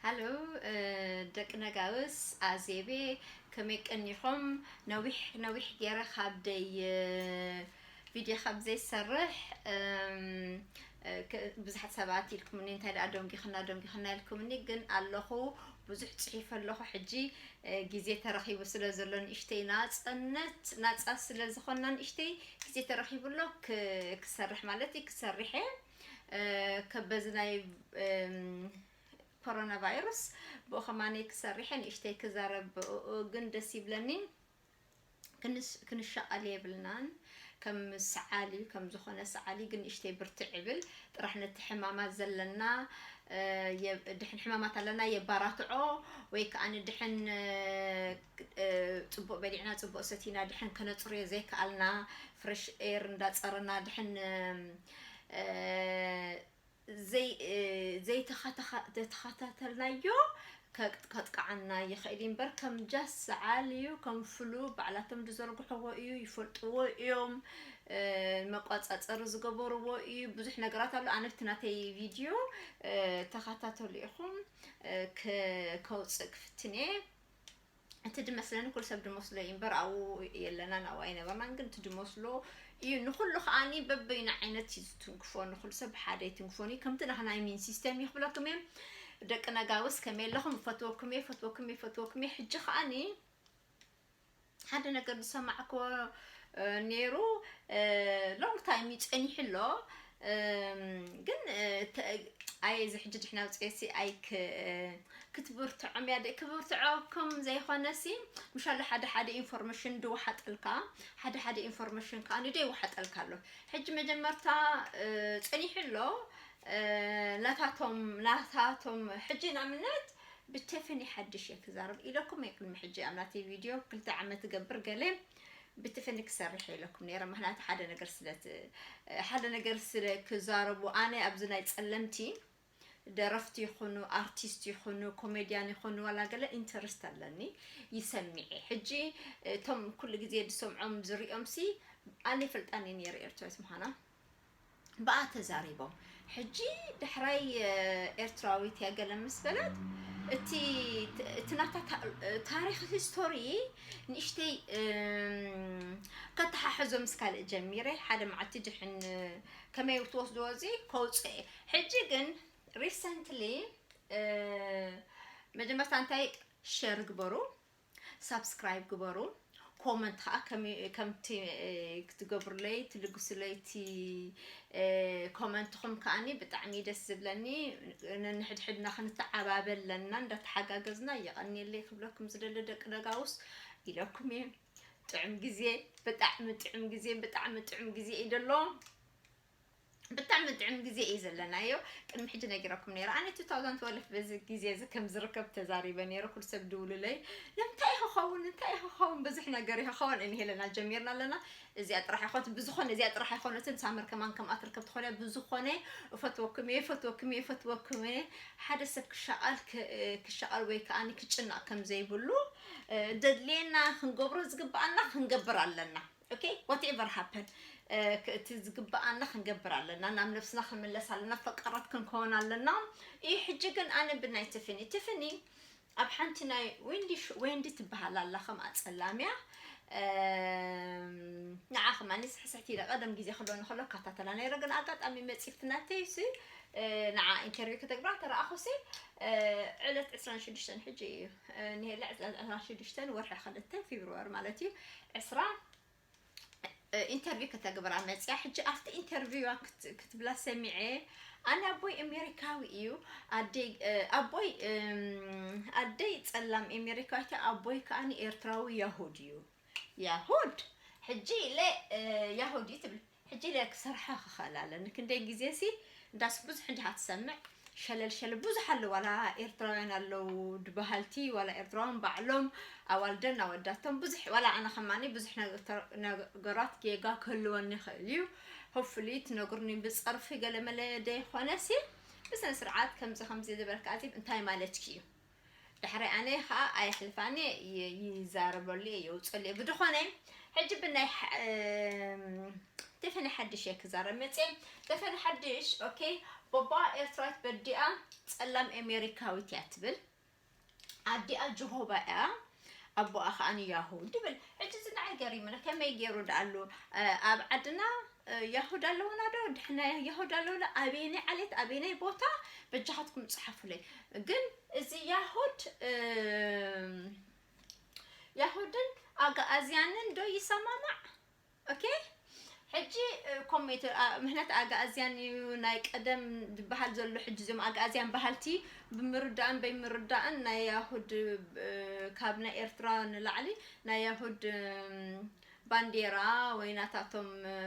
ሃሎ፣ እ፣ ደቂ ነጋውስ፣ ኣዜቤ፣ ከመይ ቀኒኹም? ነዊሕ፣ ነዊሕ ገይረ ካብ ደይ፣ እ፣ ቪድዮ ካብ ዘይሰርሕ፣ እም፣ እ፣ ከ-፣ ብዙሓት ሰባት ኢልኩምኒ፣ "እንታይ ደኣ ደንጊኽና፣ ደንጊኽና?" ኢልኩምኒ፣ ግን ኣለኹ፣ ብዙሕ ጽሒፈ ኣለኹ። ሕጂ፣ እ፣ ግዜ ተረኺቡ ስለ ዘሎ ንእሽተይ ናጽነት፣ ናጻ ስለ ዝኾንና ንእሽተይ ግዜ ተረኺቡ ኣሎ፣ ክ-፣ ክሰርሕ ማለት እዩ፣ ክሰርሕ እየ። እ፣ ከ-፣ በዚ ናይ፣ እም፣ ኮሮና ቫይረስ ብኡ ከማነይ ክሰርሕ እየ፣ ንእሽተይ ክዛረብ ብኡ ግን ደስ ይብለኒ። ክንስ-፣ ክንሻቐል የብልናን። ከም ሰዓሊ፣ ከም ዝኾነ ሰዓሊ ግን ንእሽተይ ብርትዕ ይብል። ጥራሕ ነቲ ሕማማት ዘለና፣ እ፣ የ-፣ ድሕን ሕማማት ኣለና የባራትዖ፣ ወይ ከኣ ንድሕን፣ እ፣ እ፣ ጽቡቕ በሊዕና፣ ጽቡቕ ሰቲና፣ ድሕን ከነጽርዮ ዘይከኣልና፣ ፍሬሽ ኤር እንዳጸረና፣ ድሕን፣ እ፣ እ፣ ዘይ-፣ እ፣ ዘይተኸተኸ-፣ ዘይተኸታተልናዮ ከጥ-፣ ከጥቅዓና ይኽእል እዩ እምበር፣ ከም ጃስ ሰዓል እዩ፣ ከም ፍሉ ባዕላቶም ዝዘርግሕዎ እዩ፣ ይፈልጥዎ እዮም። እ፣ መቋጻጸሪ ዝገበርዎ እዩ። ብዙሕ ነገራት ኣሎ። ኣነ ብቲ ናተይ ቪድዮ፣ እ፣ ተኸታተሉ ኢኹም፣ እ፣ ከ-፣ ከውጽእ ክፍትን እየ። እቲ ድመስለኒ ኩሉ ሰብ ድመስሎ እዩ እምበር፣ ኣብኡ የለናን፣ ኣብኡ ኣይነበርናን። ግን እቲ ድመስሎ እዩ። ንኹሉ ከኣኒ በበይኑ ዓይነት እዩ ዝትንክፎ፣ ንኹሉ ሰብ ሓደ ኣይትንክፎን እዩ። ከምቲ ናህና ኢሚን ሲስተም እዩ ክብለኩም እየ። ደቂ ነጋውስ ከመይ ኣለኹም? እፈትወኩም እየ፣ እፈትወኩም እየ፣ እፈትወኩም እየ። ሕጂ ከኣኒ ሓደ ነገር ዝሰማዕክዎ፣ እ፣ ነይሩ፣ እ፣ ሎንግ ታይም እዩ ጸኒሑ ኣሎ። እም፣ ግን፣ እ፣ ተ-፣ ኣየ፣ እዚ ሕጂ ድሕና ኣውፅኤሲ ኣይክ-፣ ክትብርትዖም እያ ደ-፣ ክብርትዖኩም ዘይኮነሲ፣ ምሻሎ ሓደ ሓደ ኢንፎርሜሽን ድወሓጠልካ፣ ሓደ ሓደ ኢንፎርሜሽን ከኣ ንዶ ይወሓጠልካ ኣሎ። ሕጂ መጀመርታ፣ እ፣ ጸኒሑ ኣሎ፣ እ፣ ናታቶም፣ ናታቶም ሕጂ ንኣብነት ብቴፈኒ ሓድሽ እየ ክዛረብ ኢለኩም እየ ቅድሚ ሕጂ ኣብ ናተይ ቪድዮ ክልተ ዓመት ገብር ገለ ብትፍኒ ክሰርሕ ኢለኩም ነይረ። ምክንያቱ ሓደ ነገር ስለ ት-፣ ሓደ ነገር ስለ ክዛረቡ፣ ኣነ ኣብዚ ናይ ጸለምቲ ደረፍቲ ይኹኑ፣ ኣርቲስት ይኹኑ፣ ኮሜድያን ይኹኑ፣ ዋላ ገለ ኢንተረስት ኣለኒ፣ ይሰምዕ እየ። ሕጂ እቶም ኩሉ ግዜ ዝሰምዖም ዝሪኦም ሲ ኣነ ይፈልጣን እየ ነይረ ኤርትራዊት ምዃና። ብኣ ተዛሪቦም። ሕጂ ዳሕራይ፣ እ፣ ኤርትራዊት እያ ገለ ምስ በለት፣ እቲ፣ እቲ ናታ ታ-፣ ታሪኽ ሂስቶሪ ንእሽተይ፣ እም፣ ከተሓሕዞ ምስ ካልእ ጀሚረ። ሓደ መዓልቲ ድሕን፣ እ፣ ከመይ ትወስድዎ እዚ ከውፅእ እየ። ሕጂ ግን ሪሰንትሊ፣ እ፣ መጀመርታ እንታይ ሸር ግበሩ፣ ሳብስክራይብ ግበሩ። ኮመንት ከዓ ከሚ-፣ ከምቲ፣ እ፣ ክትገብሩለይ፣ ትልግሱለይ፣ እቲ፣ እ፣ ኮመንትኹም ከዓኒ ብጣዕሚ ደስ ዝብለኒ። ነንሕድሕድና ክንተዓባበ ኣለና፣ እንዳተሓጋገዝና። የቐንየለይ ክብለኩም ዝደሊ ደቂ ነጋውስ ኢለኩም እየ። ጥዑም ግዜ፣ ብጣዕሚ ጥዑም ግዜ፣ ብጣዕሚ ጥዑም ግዜ እዩ ደሎ። ብጣዕሚ ጥዑም ግዜ እዩ ዘለናዮ። ቅድሚ ሕጂ ነጊረኩም ነይረ። ኣነ ቱ ታውዘንድ ትወልፍ በዚ ግዜ እዚ ከም ዝርከብ ተዛሪበ ነይረ። ኩሉ ሰብ ድውሉለይ፣ ንምንታይ ክኸውን፣ እንታይ ክኸውን፣ ብዙሕ ነገር ክኸውን። እኒ ሄለና ጀሚርና ኣለና። እዚኣ ጥራሕ ኣይኮነት፣ ብዝኾነ እዚኣ ጥራሕ ኣይኮነትን። ሳመር ከማን ከምኣ ትርከብ ትኾነ። ብዝኾነ እፈትወኩም እየ፣ እፈትወኩም እየ፣ እፈትወኩም እየ። ሓደ ሰብ ክሻቓል፣ ክ-፣ ክሻቓል ወይ ከኣ ክጭነቕ ከም ዘይብሉ፣ እ፣ ደድልየና ክንገብሮ ዝግብኣና ክንገብር ኣለና። ኦኬ፣ ዋትኤቨር ሃፐን፣ እ፣ ክ-፣ እቲ ዝግብኣና ክንገብር ኣለና፣ ናብ ነብስና ክንምለስ ኣለና፣ ፈቃራት ክንከውን ኣለና። ይህ ሕጂ ግን ኣነ ብናይ ትፍኒ፣ ትፍኒ ኣብ ሓንቲ ናይ ዌንዲ ሽ-፣ ዌንዲ ትበሃል ኣላ፣ ከምኣ ጸላም እያ። እም፣ ንዓ ከማኒ ስሕስሕቲ ኢለ ቀደም ግዜ ክሎ ንኸሎ እከታተላ ነይረ፣ ግን ኣጋጣሚ መጺፍቲ ናተይ ሲ፣ እ፣ ንዓ ኢንተርቪው ከተግብራ ተረኣኹ ሲ፣ እ፣ ዕለት ዕስራን ሽዱሽተን ሕጂ እዩ፣ እ፣ ንሄለ ዕለት ዕስራን ሽዱሽተን ወርሒ ክልተ ፌብሩዋሪ ማለት እዩ፣ ዕስራ እ፣ ኢንተርቪው ከተግብራ መጽያ። ሕጂ ኣብቲ ኢንተርቪዋ ክት-፣ ክትብላ ሰሚዐ፣ ኣነ ኣቦይ ኣሜሪካዊ እዩ፣ ኣደይ፣ እ፣ ኣቦይ፣ እም፣ ኣደይ ጸላም ኣሜሪካዊት እያ፣ ኣቦይ ከኣ ኤርትራዊ ያሁድ እዩ። ያሁድ? ሕጂ ኢለ፣ እ፣ ያሁድ እዩ ትብል። ሕጂ ኢለ ክሰርሓ ክኽእል ኣለኒ። ክንደይ ግዜ ሲ እንዳስ ብዙሕ እንዲኻ ትሰምዕ። ሸለል ሸለል ብዙሕ ኣሎ፣ ዋላ ኤርትራውያን ኣለዉ ድበሃልቲ፣ ዋላ ኤርትራውያን ባዕሎም ኣዋልደን ኣወዳቶም ብዙሕ፣ ዋላ ኣነ ከማኒ ብዙሕ ነገ-፣ ነገራት ጌጋ ክህልወኒ ይኽእል እዩ። ሆፕፉሊ ትነግሩኒ ብጸርፊ ገለመለ ደይኮነሲ፣ ብስነ ስርዓት ከምዚ ከምዚ ዝበልካ ኣዜብ እንታይ ማለትኪ እዩ? ዳሕራይ ኣነ ኸኣ ኣየሕልፋኒ እየ፣ ይዛረበሉ እየ፣ የውፀሉ እየ። ብድኾነ፣ ሕጂ ብናይ ሓ-፣ እም፣ ቴፈኒ ሓድሽ እየ ክዛረብ መፅየ። ቴፈኒ ሓድሽ፣ ኦኬ፣ ቦባ ኤርትራዊት በዲኣ፣ ጸ-፣ ጸላም ኣሜሪካዊት እያ ትብል። ኣዲኣ ጀሆባ እያ፣ ኣቦኣ ከኣ ንያሁ ድብል። ሕጂ እዚ ንዓይ ገሪሙኒ፣ ከመይ ገይሩ ደኣሉ፣ እ፣ ኣብ ዓድና፣ እ፣ ያሁድ ኣለውና ዶ? ድሕና ያሁድ ኣለውና? ኣበየናይ ዓሌት፣ ኣበየናይ ቦታ? በጃኻትኩም ጸሓፉለይ። ግን እዚ ያሁድ፣ እ፣ ያሁድን ኣግኣዝያንን ዶ ይሰማማዕ? ኦኬ፣ ሕጂ፣ እ፣ ኮሜት፣ አ፣ ምኽንያት ኣግኣዝያን እዩ ናይ ቀደም ዝበሃል ዘሎ። ሕጂ እዚኦም ኣግኣዝያን በሃልቲ ብምርዳእን በይምርዳእን ናይ ያሁድ፣ እ፣ ካብ ናይ ኤርትራ ንላዕሊ ናይ ያሁድ፣ እም፣ ባንዴራ ወይ ናታቶም፣ እ፣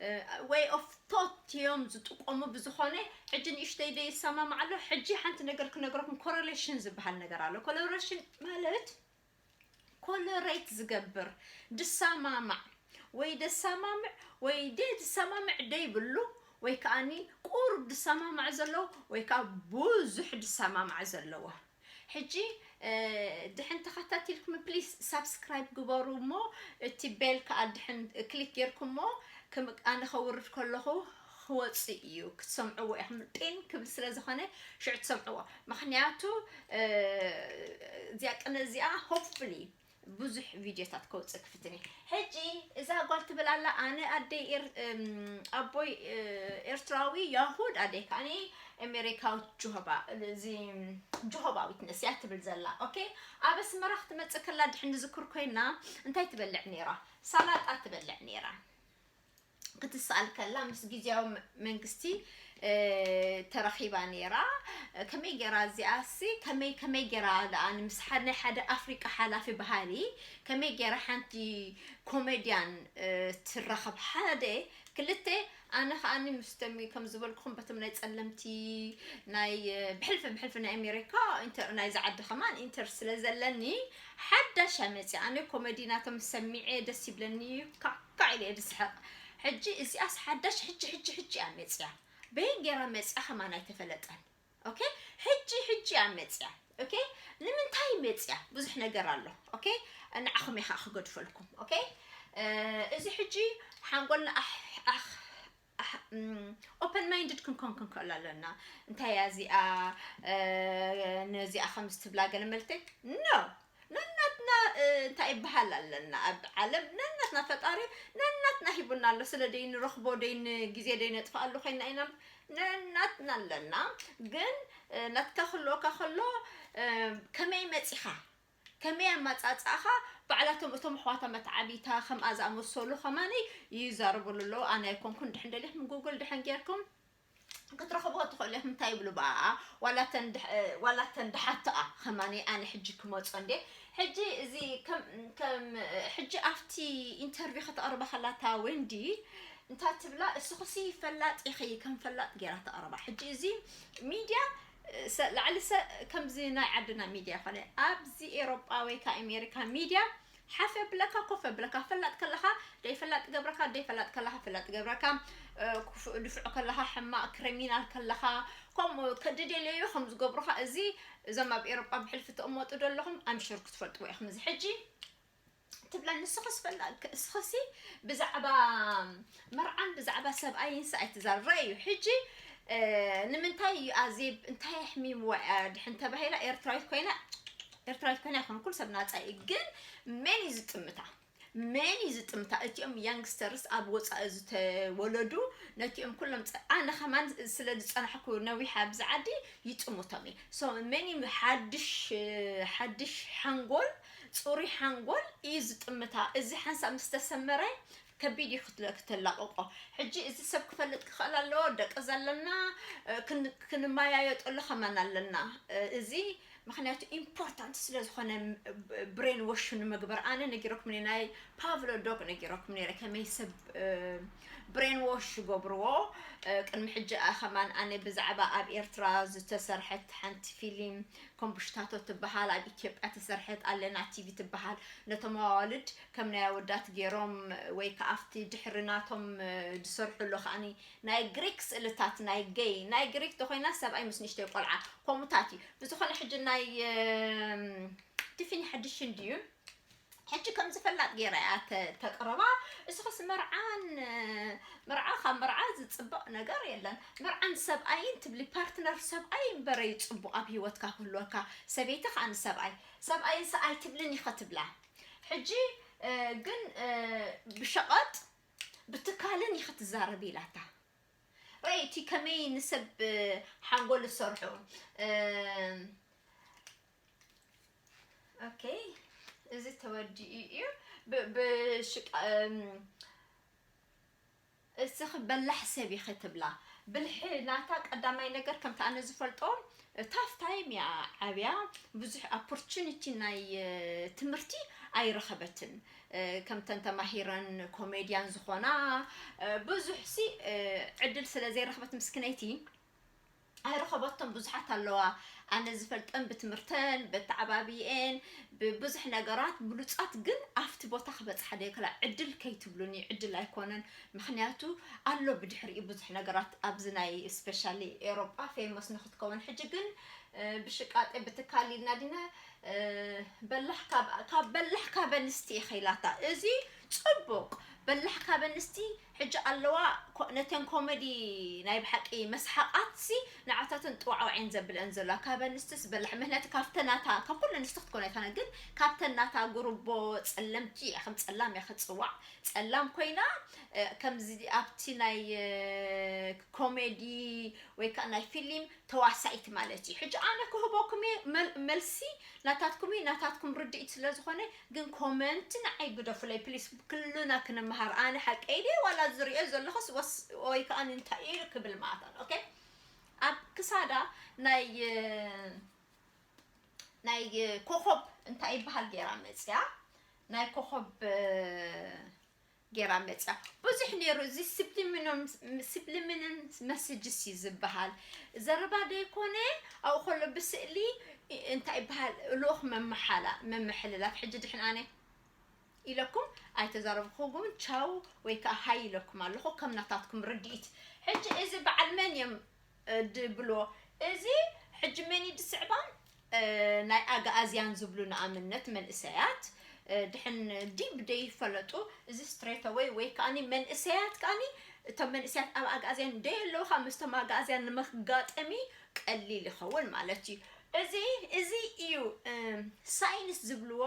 እ፣ way of thought እዮም ዝጥቀሙ። ብዝኾነ ሕጂ ንእሽተይ ዶ ይሰማማዕ ኣሎ። ሕጂ ሓንቲ ነገር ክነግረኩም፣ ኮረሌሽን ዝበሃል ነገር ኣሎ። ኮረሌሽን ማለት ኮለሬት ዝገብር፣ ድሰማማዕ ወይ ደሰማምዕ ወይ ደይ ድሰማምዕ ደይብሉ፣ ወይ ከኣኒ ቁሩብ ድሰማማዕ ዘለዎ ወይ ከኣ ብዙሕ ድሰማማዕ ዘለዎ። ሕጂ፣ እ፣ ድሕን ተኸታቲልኩም ፕሊስ ሳብስክራይብ ግበሩ እሞ እቲ ቤል ከኣ ድሕን ክሊክ ጌርኩሞ ክም-፣ ኣነ ከውርድ ከለኹ ክወጽእ እዩ፣ ክትሰምዕዎ ኢኹም። ጢን ክብል ስለ ዝኾነ ሽዑ ትሰምዕዎ። ምኽንያቱ፣ እ፣ እዚኣ ቅነ እዚኣ ሆፕፉሊ ብዙሕ ቪድዮታት ከውጽእ ክፍትን እየ። ሕጂ እዛ ጓል ትብል ኣላ፣ ኣነ ኣደይ ኤር-፣ እም፣ ኣቦይ፣ እ፣ ኤርትራዊ፣ ያሁድ፣ ኣደይ ከኣኒ ኣሜሪካዊት ጆሆባ፣ እዚ ጆሆባ ዊትነስ እያ ትብል ዘላ። ኦኬ፣ ኣብ ኣስመራ ክትመጽእ ከላ ድሕን ንዝክር ኮይና እንታይ ትበልዕ ነይራ? ሳላጣ ትበልዕ ነይራ። ክትሰኣል ከላ ምስ ግዝያዊ መ-፣ መንግስቲ፣ እ፣ ተራኺባ ነይራ። ከመይ ገይራ እዚኣሲ፣ ከመይ፣ ከመይ ገይራ ደኣ ንምስ ሓደ፣ ናይ ሓደ ኣፍሪቃ ሓላፊ በሃሊ፣ ከመይ ገይራ ሓንቲ ኮሜድያን፣ እ፣ ትራኸብ? ሓደ፣ ክልተ፣ ኣነ ከኣኒ ምስቶም ከም ዝበልኩኹም በቶም ናይ ጸለምቲ፣ ናይ፣ እ፣ ብሕልፊ፣ ብሕልፊ ናይ ኣሜሪካ፣ ኢንተር-፣ ናይዚ ዓዲ ከማን ኢንተር ስለ ዘለኒ፣ ሓዳሽ እያ መጽያ። ኣነ ኮሜዲ ናቶም ሰሚዐ ደስ ይብለኒ እዩ። ካዕ፣ ካዕ ኢለ እየ ዝስሕቕ። ሕጂ እዚኣስ ሓዳሽ ሕጂ፣ ሕጂ፣ ሕጂ እያ መጽያ። በየን ገይራ መጽያ ከማን ኣይተፈለጠን። ኦኬ? ሕጂ፣ ሕጂ እያ መጽያ። ኦኬ? ንምንታይ መጽያ? ብዙሕ ነገር ኣሎ። ኦኬ? ንዓኹም እየ ከዓ ክገድፈልኩም። ኦኬ? እ፣ እዚ ሕጂ ሓንጎልና ኣሕ-፣ ኣሕ-፣ ኣሕ-፣ እም፣ ኦፐን ማይንድድ ክንኮን ክንክእል ኣለና። እንታይ እያ እዚኣ፣ እ፣ ነዚኣ ከምዚ ትብላ ገለ መልክተይ? ኖ። ነናትና፣ እ፣ እንታይ ይበሃል ኣለና ኣብ ዓለም? ነናትና ፈጣሪ ነናትና ሂቡና ኣሎ። ስለ ደይ ንረኽቦ፣ ደይ ን-፣ ግዜ ደይ ነጥፍኣሉ ኮይና ኢና። ነናትና ኣለና። ግን፣ እ፣ ናትካ ክህልወካ ከሎ፣ እ፣ ከመይ መጺኻ? ከመይ ኣመጻጽኣኻ? ባዕላቶም እቶም ኣሕዋታ መተዓቢታ ከምኣ ዝኣመሰሉ ከማኒ ይዛረብሉ ኣለዉ። ኣነ ኣይኮንኩን። ድሕን ደሊኹም ጉግል ድሕን ጌርኩም ክትረኽብዎ ትኽእሉ ኢኹም። እንታይ ይብሉ ብኣኣ? ዋላ ተን ድሕ-፣ ዋላ ተን ድሓተኣ ከማኒ ኣነ ሕጂ ክመጾ እንዴ? ሕጂ እዚ ከም፣ ከም ሕጂ ኣብቲ ኢንተርቪው ከተቕርባ ከላ እታ ወንዲ እንታይ ትብላ? እስኽሲ ፈላጥ ኢኺ፣ ከም ፈላጥ ጌራ ተቕርባ። ሕጂ እዚ ሚድያ፣ ሰ-፣ ላዕሊ ሰ-፣ ከምዚ ናይ ዓድና ሚድያ ይኾነ፣ ኣብዚ ኤሮጳ ወይ ከኣ ኣሜሪካ ሚድያ ሓፍ የብለካ፣ ኮፍ የብለካ። ፈላጥ ከለኻ ደይፈላጥ ገብረካ፣ ደይፈላጥ ከለኻ ፈላጥ ገብረካ፣ እ፣ ክፉእ ድፉዕ ከለኻ፣ ሕማቕ ክሪሚናል ከለኻ፣ ከምኡ ከ-፣ ድደለዮ ከም ዝገብሩኻ፣ እዚ እዞም ኣብ ኤሮጳ ብሕልፊ ትቕመጡ ዘለኹም ኣምሽር ክትፈልጥዎ ኢኹም። እዚ ሕጂ ትብላ፣ ንስኽስ ፈላ-፣ እስኽሲ ብዛዕባ መርዓን ብዛዕባ ሰብኣይንስ ኣይትዛረብ። እዩ ሕጂ፣ እ፣ ንምንታይ እዩ ኣዜብ፣ እንታይ ኣሕሚምዋ እያ ድሕን ተባሂላ? ኤርትራዊት ኮይና፣ ኤርትራዊት ኮይና ይኮነ፣ ኩሉ ሰብ ናጻ እዩ። ግን መን እዩ ዝጥምታ? መን እዩ ዝጥምታ? እቲኦም ያንግስተርስ ኣብ ወጻኢ ዝተወለዱ፣ ነቲኦም ኩሎም ጸ-፣ ኣነ ከማን ስለ ዝጸናሕኩ ነዊሕ ኣብዚ ዓዲ ይጥምቶም እዩ። ሶ መን እዩ ሓድሽ፣ ሓድሽ ሓንጎል፣ ጽሩይ ሓንጎል እዩ ዝጥምታ? እዚ ሓንሳብ ምስ ተሰመረ ከቢድ እዩ ክትለ-፣ ክተላቕቆ። ሕጂ እዚ ሰብ ክፈልጥ ክኽእል ኣለዎ። ደቂ ዘለና፣ እ፣ ክን-፣ ክንመያየጠሉ ከማን ኣለና። እ፣ እዚ ምኽንያቱ ኢምፖርታንት ስለ ዝኾነ፣ ም-፣ ብሬን ዎሽ ንምግባር። ኣነ ነጊረኩም እየ፣ ናይ ፓቭሎ ዶክ ነጊረኩም ነይረ፣ ከመይ ሰብ፣ እ፣ ብሬን ዎሽ ይገብርዎ። እ፣ ቅድሚ ሕጂ፣ እ፣ ከማን ኣነ ብዛዕባ ኣብ ኤርትራ ዝተሰርሐት ሓንቲ ፊልም ኮምቡሽታቶ ትበሃል፣ ኣብ ኢትዮጵያ ተሰርሐት ኣለና ቲቪ ትበሃል። ነቶም ኣዋልድ ከም ናይ ኣወዳት ገይሮም ወይ ከኣ ኣብቲ ድሕሪ ናቶም፣ እ፣ ዝሰርሑ ኣሎ ከኣኒ ናይ ግሪክ ስእልታት፣ ናይ ጌይ፣ ናይ ግሪክ ተኾይና ሰብኣይ ምስ ንእሽተይ ቆልዓ ከምኡታት እዩ። ብዝኾነ ሕጂ ናይ፣ እም፣ ቲፊኒ ሓድሽ እንድዩ። ሕጂ ከም ዝፈላጥ ገይራ እያ ተ- ተቅርባ። እስኽስ መርዓን መርዓ ካብ መርዓ ዝፅበቕ ነገር የለን። መርዓን ሰብኣይን ትብሊ፣ ፓርትነር ሰብኣይ እምበረ እዩ ፅቡቕ ኣብ ሂወትካ ክህልወካ፣ ሰበይቲ ከዓ ንሰብኣይ። ሰብኣይን ሰብኣይ ትብልን ኢኸ ትብላ። ሕጂ ግን ብሸቐጥ ብትካልን ኢኸ ትዛረብ ኢላታ። ራእይቲ ከመይ ንሰብ ሓንጎል ዝሰርሑ። ኦኬ፣ እዚ ተወዲኡ እዩ። ብሽቃ እስኺ በላሕ ሰብ ኢኺ ትብላ። ብልሒ ናታ ቀዳማይ ነገር ከምቲ ኣነ ዝፈልጦ ታፍ ታይም እያ ዓብያ። ብዙሕ ኦፖርቹኒቲ ናይ ትምህርቲ ኣይረኸበትን። ከምተን ተማሂረን ኮሜድያን ዝኾና ብዙሕ ሲ ዕድል ስለ ዘይረኸበት ምስክነይቲ ኣይረኸበቶም ብዙሓት ኣለዋ። ኣነ ዝፈልጠን ብትምህርተን በተዓባብየን ብብዙሕ ነገራት ብሉፃት፣ ግን ኣብቲ ቦታ ክበፅሓ ደይክላ። ዕድል ከይትብሉኒ፣ ዕድል ኣይኮነን። ምክንያቱ ኣሎ ብድሕሪኡ ብዙሕ ነገራት ኣብዚ ናይ ስፔሻሊ ኤሮጳ ፌመስ ንክትከውን። ሕጂ ግን ብሽቃጤ ብትካል ኢልና ዲና በላሕ ካብ በላሕ ካብ ኣንስቲ ኢኺ ኢላታ። እዚ ፅቡቅ በላሕ ካብ ኣንስቲ ሕጂ ኣለዋ። ነተን ኮመዲ ናይ ብሓቂ መስሓቃት ሲ ንዓታተን ጥዋዕዋዕን ዘብለአን ዘሎ ካብ ኣንስትስ በላሕ። ምክንያቱ ካብተ ናታ ካብ ኩሉ ኣንስቲ ክትኮነ ይኮነ፣ ግን ካብተ ናታ ጉርቦ ፀለምቲ እያ፣ ከም ፀላም እያ ክትፅዋዕ። ፀላም ኮይና ከምዚ ኣብቲ ናይ ኮሜዲ ወይ ከዓ ናይ ፊልም ተዋሳኢት ማለት እዩ። ሕጂ ኣነ ክህበኩም እየ መልሲ ናታትኩም እዩ፣ ናታትኩም ርድኢት ስለ ዝኾነ። ግን ኮመንት ንዓይ ግደፉለይ ፕሊስ፣ ክሉና ክንመሃር። ኣነ ሓቀይ ድየ ዋላ ዝሪኦ ዘለኹስ ወይ ከዓ እንታይ እዩ ክብል ማእታን። ኦኬ፣ ኣብ ክሳዳ ናይ ናይ ኮኾብ እንታይ ይበሃል ገይራ መፅያ፣ ናይ ኮኾብ ገይራ መፅያ። ብዙሕ ነይሩ እዚ ስብሊሚንን መስጅስ እዩ ዝበሃል። ዘረባ ደይኮነ ኣብኡ ከሎ ብስእሊ እንታይ ይበሃል ልኡኽ መመሓላ መመሕልላት። ሕጂ ድሕን ኣነ ኢለኩም ኣይተዛረብኩ ግን ቻው ወይ ከዓ ሃይ ኢለኩም ኣለኹ ከም ናታትኩም ርድኢት። ሕጂ እዚ በዓል መን እዮም ድብሎ? እዚ ሕጂ መን እዩ ድስዕባ? ናይ ኣግኣዝያን ዝብሉ ንኣብነት መንእሰያት ድሕን ዲብ ደይፈለጡ እዚ ስትሬት ኣወይ ወይ ከኣኒ መንእሰያት ከኣኒ እቶም መንእሰያት ኣብ ኣግኣዝያን ደየለዉ ከዓ ምስቶም ኣግኣዝያን ንመጋጠሚ ቀሊል ይኸውን ማለት እዩ። እዚ እዚ እዩ ሳይንስ ዝብልዎ።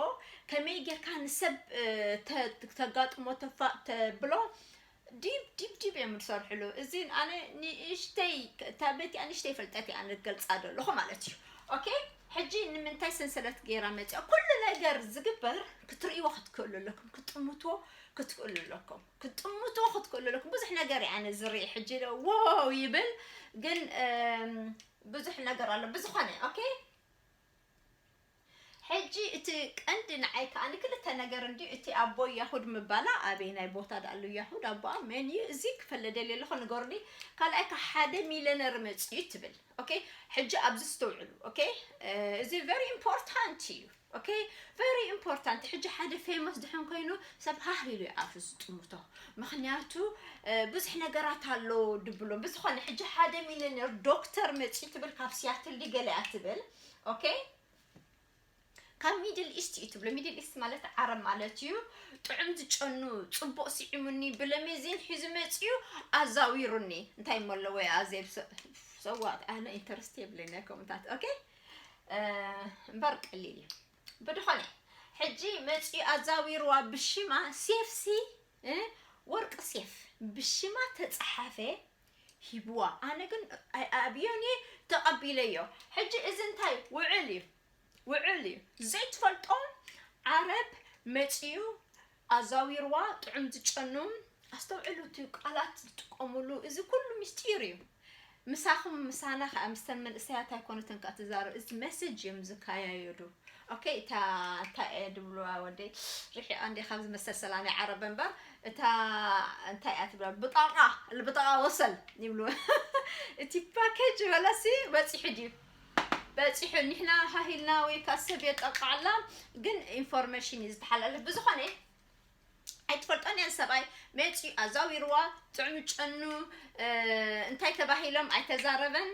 ከመይ ጌርካ ንሰብ ተጋጥሞ ተፋ ተብሎ ዲብ ዲብ ዲብ እዮም ዝሰርሕሉ። እዚ ኣነ ንእሽተይ እታ በቲ ኣንሽተይ ፈልጠት እያ ንገልፃ ዘለኹ ማለት እዩ። ኦኬ፣ ሕጂ ንምንታይ ሰንሰለት ገይራ መፅያ? ኩሉ ነገር ዝግበር ክትርእይዎ ክትክእሉ ኣለኩም፣ ክትጥምትዎ ክትክእሉ ኣለኩም፣ ክትጥምትዎ ክትክእሉ ኣለኩም። ብዙሕ ነገር እየ ኣነ ዝርኢ ሕጂ ለ- ዋው ይብል፣ ግን እም፣ ብዙሕ ነገር ኣሎ። ብዝኾነ ኦኬ፣ ሕጂ እቲ ቀንዲ ንዓይ ከኣ ንክልተ ነገር እንድዩ። እቲ ኣቦ ያሁድ ምባላ ኣበይ ናይ ቦታ ደኣሉ ያሁድ ኣቦኣ መን እዩ? እዚ ክፈለ ደልየ ኣለኹ ንገሩኒ። ካልኣይ ከ ሓደ ሚሊዮነር መፅኡ እዩ ትብል። ኦኬ፣ ሕጂ ኣብዚ ዝተውዕሉ። ኦኬ፣ እዚ ቨሪ ኢምፖርታንት እዩ። ኦኬ፣ ቨሪ ኢምፖርታንት። ሕጂ ሓደ ፌመስ ድሕን ኮይኑ ሰብ ሃህ ኢሉ ይኣፍ ዝጥምቶ። ምክንያቱ ብዙሕ ነገራት ኣሎ ድብሎ። ብዝኾነ ሕጂ ሓደ ሚሊዮነር ዶክተር መፅኡ ትብል፣ ካብ ሲያትል ድገለ እያ ትብል። ኦኬ፣ ካብ ሚድል ኢስት እዩ ትብሎ። ሚድል ኢስት ማለት ዓረብ ማለት እዩ። ጥዑም ዝጨኑ፣ ፅቡቕ ስዒሙኒ፣ ብለሜዚን ሒዙ መፅዩ፣ ኣዛዊሩኒ። እንታይ እሞ ኣለዎ ኣዜብ? ሰዋት ኣነ ኢንተረስት የብለኒ ኮመንታት። ኦኬ፣ እምበር ቀሊል እዩ። ብድኾነ ሕጂ መፅዩ ኣዛዊርዋ ብሽማ ሴፍሲ፣ ወርቂ ሴፍ ብሽማ ተፀሓፈ ሂብዋ። ኣነ ግን ኣብዮን እየ ተቐቢለዮ። ሕጂ እዚ እንታይ ውዕል እዩ? ውዕል እዩ። ዘይትፈልጦ ዓረብ መፂኡ ኣዛዊርዋ። ጥዑም ዝጨኑ፣ ኣስተውዕሉ፣ እቲ ቃላት ዝጥቀሙሉ፣ እዚ ኩሉ ምስጢር እዩ። ምሳኹም ምሳና ከዓ ምስተን መንእሰያት ኣይኮኑትን ከዓ ትዛረብ። እዚ መሰጅ እዮም ዝካያየዱ። ኦኬ፣ እታ እንታይ እየ ድብልዋ ወደይ ርሒቓ እንደ ካብዚ መሰሰላ ናይ ዓረብ እምበር እታ እንታይ እያ ትብላ ብጣቃ ልብጣቃ ወሰል ይብሉ። እቲ ፓኬጅ በለሲ በፂሑ ድዩ? በፂሑ። ንሕና ሃሂልና ወይ ከዓ ሰብ የጠቃዕላ፣ ግን ኢንፎርሜሽን እዩ ዝተሓላለፍ። ብዝኾነ ኣይትፈልጦን እያ። ሰብኣይ መፂኡ ኣዛዊርዋ፣ ጥዕሚ ጨኑ እንታይ ተባሂሎም ኣይተዛረበን።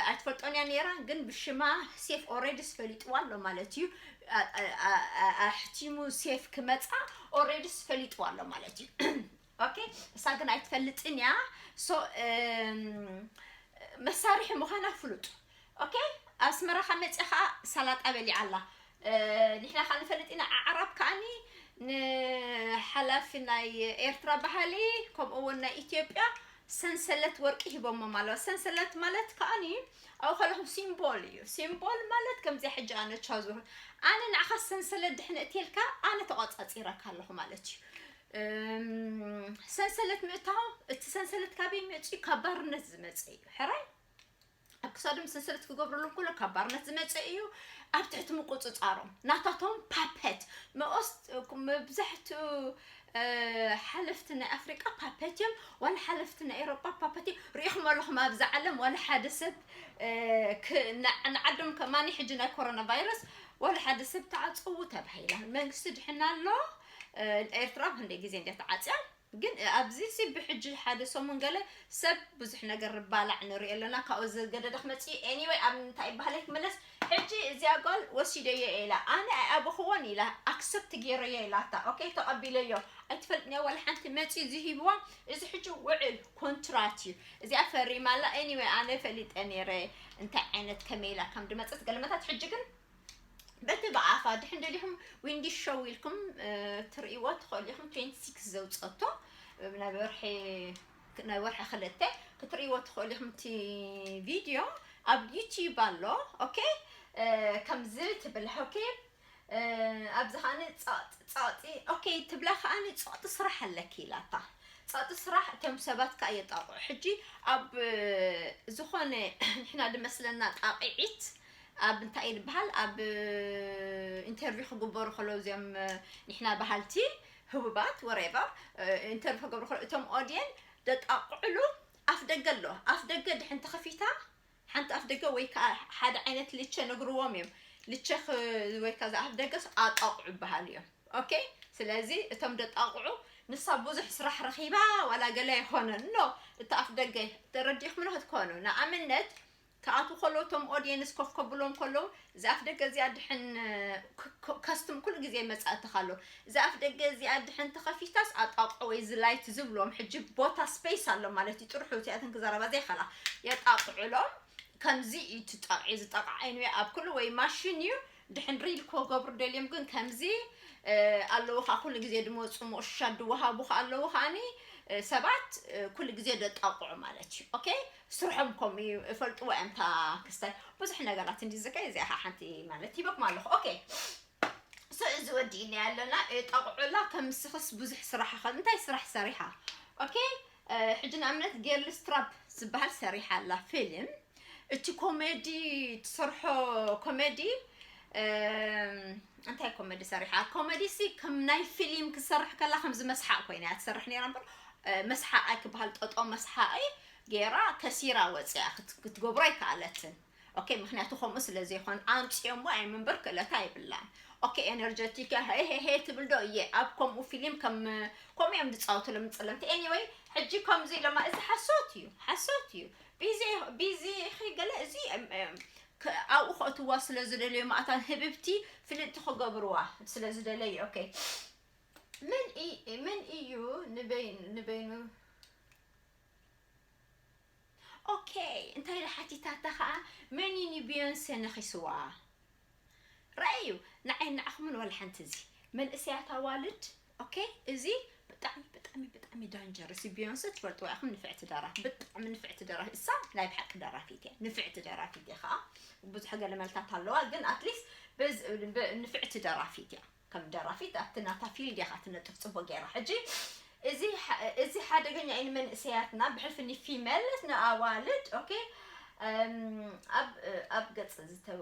ኣይትፈልጦን እያ ነይራ፣ ግን ብሽማ ሴፍ ኦሬድስ ፈሊጥዋ ኣሎ ማለት እዩ። ኣሕቲሙ ሴፍ ክመፃ ኦሬድስ ፈሊጥዋ ኣሎ ማለት እዩ። ኦኬ፣ እሳ ግን ኣይትፈልጥን እያ። ሶ መሳርሒ ምዃና ፍሉጥ። ኦኬ፣ ኣስመራ ካብ መፅኣ ከዓ ሰላጣ በሊዓ ኣላ። ንሕና ከዓ ንፈልጥ ኢና። ኣዕራብ ከዓኒ ንሓላፊ ናይ ኤርትራ ባህሊ፣ ከምኡ እውን ናይ ኢትዮጵያ ሰንሰለት ወርቂ ሂቦሞ ማለት። ሰንሰለት ማለት ከዓኒ ኣብኡ ከለኹም ሲምቦል እዩ። ሲምቦል ማለት ከምዚኣ ሕጂ ኣነ ቻዙር፣ ኣነ ንዓኻ ሰንሰለት ድሕን እትልካ ኣነ ተቆፃፂረካ ኣለኹ ማለት እዩ። ሰንሰለት ምእታው፣ እቲ ሰንሰለት ካበይ መፂኡ? ካብ ባርነት ዝመፀ እዩ። ሕራይ ኣብ ክሳዶም ሰንሰለት ክገብርሉ እንከሎ ካብ ባርነት ዝመፀ እዩ። ኣብ ትሕቲ ምቁፅፃሮም ናታቶም ፓፐት መኦስ መብዛሕትኡ ሓለፍቲ ናይ ኣፍሪቃ ፓፐት እዮም፣ ዋላ ሓለፍቲ ናይ ኤሮጳ ፓፐት እዮም። ርኢኹም ኣለኹም ኣብዚ ዓለም ዋላ ሓደ ሰብ ንዓዶም ከማኒ ሕጂ ናይ ኮሮና ቫይረስ ዋላ ሓደ ሰብ ተዓፀዉ ተባሂላ። መንግስቲ ድሕና ኣሎ። ኤርትራ ክንደይ ግዜ እንደ ተዓፅያ ግን ኣብዚ ሲ ብሕጂ ሓደ ሰሙን ገለ ሰብ ብዙሕ ነገር ርባላዕ ንርኢ ኣለና። ካብኡ ዝገደደ ክመፅእ እዩ። Anyway ኣብ እንታይ ይበሃል ክምለስ። ሕጂ እዚኣ ጓል ወሲደዮ ኢላ ኣነ ኣይኣበኽዎን ኢላ ኣክሰፕት ገይረዮ ኢላታ። ኦኬ ተቐቢለዮ። ኣይትፈልጥንያ ዋላ ሓንቲ መፂኡ ዝሂብዋ። እዚ ሕጂ ውዕል ኮንትራት እዩ። እዚኣ ፈሪማ ኣላ። Anyway ኣነ ፈሊጠ ነይረ እንታይ ዓይነት ከመይ ኢላ ከም ድመፀት ገለመታት። ሕጂ ግን በቲ ብኣፋ ድሕን ደሊኹም ዊንዲ ሾው ኢልኩም ትርእይዎ ትኽእሉ ኢኹም። ትዌንቲ ሲክስ ዘውፀቶ ናይ ወርሒ ናይ ወርሒ ክልተ ክትርእይዎ ትኽእሉ ኢኹም። እቲ ቪድዮ ኣብ ዩቲዩብ ኣሎ። ኦኬ ከምዚ ትብል። ኦኬ ኣብዚ ከዓኒ ጸቕጢ ጸቕጢ ኦኬ ትብላ ከዓኒ ጸቕጢ ስራሕ ኣለኪ ኢላታ። ጸቕጢ ስራሕ እቶም ሰባት ከኣ የጣቕዑ። ሕጂ ኣብ ዝኾነ ንሕና ድመስለና ጣቕዒት ኣብ እንታይ እዩ ዝበሃል ኣብ ኢንተርቪው ክግበሩ ከለዉ እዚኦም ንሕና በሃልቲ ህቡባት ወሬቨር ኢንተርቪው ክገብሩ ከለዉ እቶም ኦድየን ደጣቕዕሉ ኣፍ ደገ ኣሎ። ኣፍ ደገ ድሕን ተኸፊታ ሓንቲ ኣፍ ደገ ወይ ከዓ ሓደ ዓይነት ልቸ ነግርዎም እዮም። ልቸ ወይ ከዛ ኣፍ ደገስ ኣጣቕዑ ይበሃል እዮም። ኦኬ ስለዚ እቶም ደጣቕዑ ንሳ ብዙሕ ስራሕ ረኺባ ዋላ ገለ ኣይኮነን ኖ እቲ ኣፍ ደገ ተረዲእኩም ዶ ክትኮኑ ንኣብነት ክኣትዉ ከለዉ እቶም ኦድየንስ ኮፍ ከብሎም ከለዉ እዛ ኣፍ ደገ እዚኣ ድሕን ከስትም ኩሉ ግዜ መጻእቲ ከሎ እዛ ኣፍ ደገ እዚኣ ድሕን ተኸፊታስ ኣጣቕዑ ወይ እዚ ላይት ዝብሎም ሕጂ ቦታ ስፔስ ኣሎ ማለት እዩ። ጥርሑ እቲኣተን ክዛረባ ዘይኸላ የጣቕዑሎም። ከምዚ እዩ ትጠቕዒ ዝጠቕዓ ይንወ ኣብ ኩሉ ወይ ማሽን እዩ ድሕን ሪል ክገብሩ ደልዮም ግን ከምዚ ኣለዉ ከዓ ኩሉ ግዜ ድመፁ መቑሻ ድወሃቡ ከዓ ኣለዉ ከዓኒ ሰባት ኩሉ ግዜ ደጣቕዑ ማለት እዩ። ኦኬ ስርሖም ከምኡ እዩ እፈልጥዎ እዮም። እታ ክስታይ ብዙሕ ነገራት እንዲ ዝከ እዚኣ ከዓ ሓንቲ ማለት ሂበኩም ኣለኹ። ኦኬ ሶ እዚ ወዲእና ኣለና ጠቕዑላ ከም ስኽስ ብዙሕ ስራሕ ኸ እንታይ ስራሕ ሰሪሓ? ኦኬ ሕጂ ንኣብነት ጌርልስ ትራፕ ዝበሃል ሰሪሓ ኣላ ፊልም። እቲ ኮሜዲ ትሰርሖ ኮሜዲ እንታይ ኮሜዲ ሰሪሓ? ኮሜዲ ሲ ከም ናይ ፊልም ክሰርሕ ከላ ከምዚ መስሓቅ ኮይና እያ ትሰርሕ ነይራ እምበር መስሓቅ ኣይክበሃል ጠጦ መስሓቅ ገይራ ከሲራ ወፅያ ክትገብሮ ኣይከኣለትን። ኦኬ ምክንያቱ ከምኡ ስለ ዘይኮን ኣምፅዮሞ ኣይ ምንበር ክእለታ ኣይብላን። ኦኬ ኤነርጀቲክ ሄ ሄ ሄ ትብል ዶ እየ ኣብ ከምኡ ፊልም ከም ከምኡ እዮም ዝፃወቱ ለምፅለምቲ anyway ሕጂ ከምዚ ኢሎማ እዚ ሓሶት እዩ ሓሶት እዩ። ቢዚ ቢዚ ኢኺ ገለ እዚ ኣብኡ ከእትዋ ስለ ዝደለዩ ማእታን ህብብቲ ፍልጥቲ ክገብርዋ ስለ ዝደለዩ ኦኬ። መን እዩ ንበይኑ ኦኬ እንታይ ኢላ ሓቲታታ ከዓ መን እዩ ንቢዮንሰ ነኺስዋ? ረኣዩ ንዓይ ንዓኹምን ዋላ ሓንቲ እዚ መንእሰያት ኣዋልድ ኦኬ እዚ ብጣዕሚ ብጣዕሚ ብጣዕሚ ዳንጀርስ እዩ። ቢዮንሰ ትፈልጥዋ ኢኹም ንፍዕቲ ደራፊ ብጣዕሚ ንፍዕቲ ደራፊ እሳ ናይ ብሓቂ ደራፊት እያ ንፍዕቲ ደራፊት እያ ከዓ ብዙሕ ገለ መልታት ኣለዋ ግን ኣትሊስት ንፍዕቲ ደራፊት እያ። ከም ደራፊት ኣብቲ ናታ ፊልድ እያ ትነጥፍ ፅቡቅ ገይራ። ሕጂ እዚ እዚ ሓደገኛ እዩ ንመንእሰያትና ብሕልፊ ንፊመልስ ንኣዋልድ ኦኬ ኣብ ኣብ ገፅ ዝተወ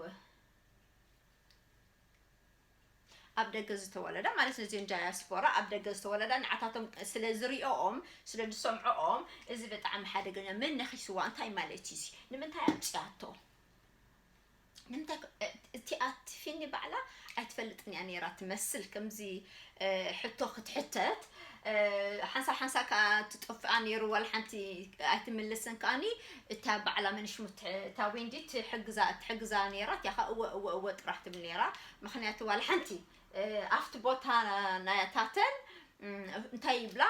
ኣብ ደገ ዝተወለዳ ማለት ነዚኦም ዳያስፖራ ኣብ ደገ ዝተወለዳ ንዓታቶም ስለ ዝሪኦኦም ስለ ዝሰምዖኦም እዚ ብጣዕሚ ሓደገኛ መን ነኺስዋ እንታይ ማለት እዩ እዚ ንምንታይ ኣምፅያቶ ንምንታይ እቲኣ ትፊኒ ባዕላ ኣይትፈልጥን እያ ነይራ ትመስል። ከምዚ ሕቶ ክትሕተት ሓንሳ ሓንሳ ከዓ ትጠፍኣ ነይሩ፣ ዋላ ሓንቲ ኣይትምልስን። ከዓኒ እታ ባዕላ መንሽሙ እታ ዌንዲ ትሕግዛ ትሕግዛ ነይራ። እቲኣ ከዓ እወ እወ እወ ጥራሕ ትብል ነይራ። ምክንያቱ ዋላ ሓንቲ ኣብቲ ቦታ ናያታተን እንታይ ይብላ